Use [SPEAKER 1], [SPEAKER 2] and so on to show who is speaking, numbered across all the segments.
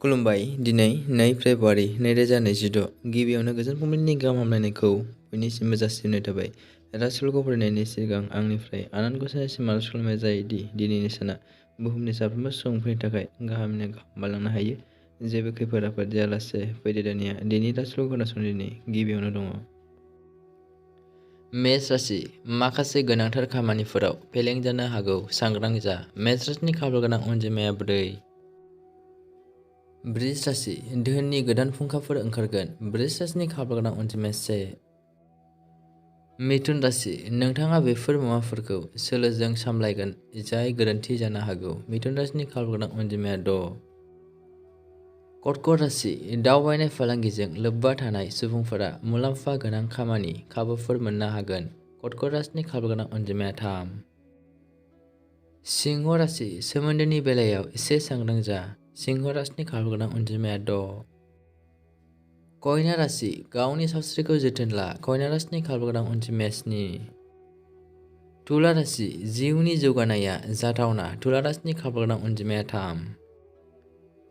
[SPEAKER 1] खुलुमबाय। दिनै 2 फेब्रुआरि 2026 गिबियावनो गोजोन फुंबिलिनि गाहाम हामलायनायखौ बयनिसिमबो जासिहरनाय थाबाय। राशिफोरखौ फरायनायनि सिगां आंनिफ्राय आनान गसाइनिसिम आरज खालामनाय जायो दि दिनैनि साना बुहुमनि साफ्रोमबो सुबुंफोरनि थाखाय गाहामैनो गाहाम बारलांनो हायो। जेबो खैफोद आफोद जायालासे फैदो दानिया दिनै राशिफोरखौ खोनासंनायनि गिबियावनो दङ। मेष राशि माखासे गोनांथार खामानिफोराव फेलें जानो हागौ, सांग्रां जा। मेष राशिनि खाफाल गोनां अनजिमाया 4। बृष राशि धोननि गोदान फुंखाफोर ओंखारगोन। बृष राशिनि खाफाल गोनां अनजिमाया 1। मिथुन राशि नोंथाङा बेफोर मुवाफोरखौ सोलोजों सामलायगोन जाय गोरोन्थि जानो हागौ। मिथुन राशिनि खाफाल गोनां अनजिमाया 6। कर्कट राशि दावबायनाय फालांगिजों लोब्बा थानाय सुबुंफोरा मुलाम्फा गोनां खामानि खाबुफोर मोननो हागोन। कर्कट राशिनि खाफाल गोनां अनजिमाया 3। सिंह राशि सोमोन्दोनि बेलायाव एसे सांग्रां जा। सिंह राशिनि खाफाल गोनां अनजिमाया 6। कन्या राशि गावनि सावस्रिखौ जोथोन ला। कन्या राशिनि खाफाल गोनां अनजिमाया 7। तुला राशि जिउनि जौगानाया जाथावना। तुला राशिनि खाफाल गोनां अनजिमाया 3।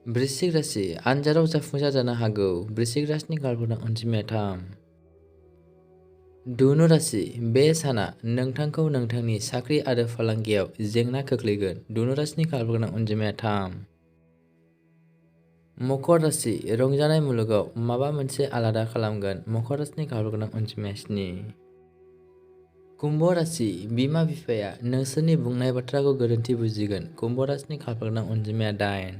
[SPEAKER 1] वृश्चिक राशि आनजादाव जाफुंसार जानो हागौ। वृश्चिक राशिनि खाफाल गोनां अनजिमाया 3। धनु राशि बे साना नोंथांखौ नोंथांनि साख्रि आरो फालांगियाव जेंना खोख्लैगोन। धनु राशिनि खाफाल गोनां अनजिमाया 3। मकर राशि रंजानाय मुलुगाव माबा मोनसे आलादा खालामगोन। मकर राशिनि खाफाल गोनां अनजिमाया 7। कुम्भ राशि बिमा बिफाया नोंसोरनि बुंनाय बाथ्राखौ गोरोन्थि बुजिगोन। कुम्भ राशिनि खाफाल गोनां अनजिमाया 8।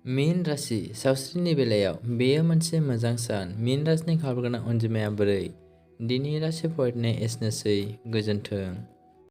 [SPEAKER 1] मीन राशि सावस्रिनि बेलायाव बेयो मोनसे मोजां सान। मीन राशिनि खाफाल गोनां अनजिमाया 4। दिनै राशि फरायनाया एसेनोसै। गोजोन्थों।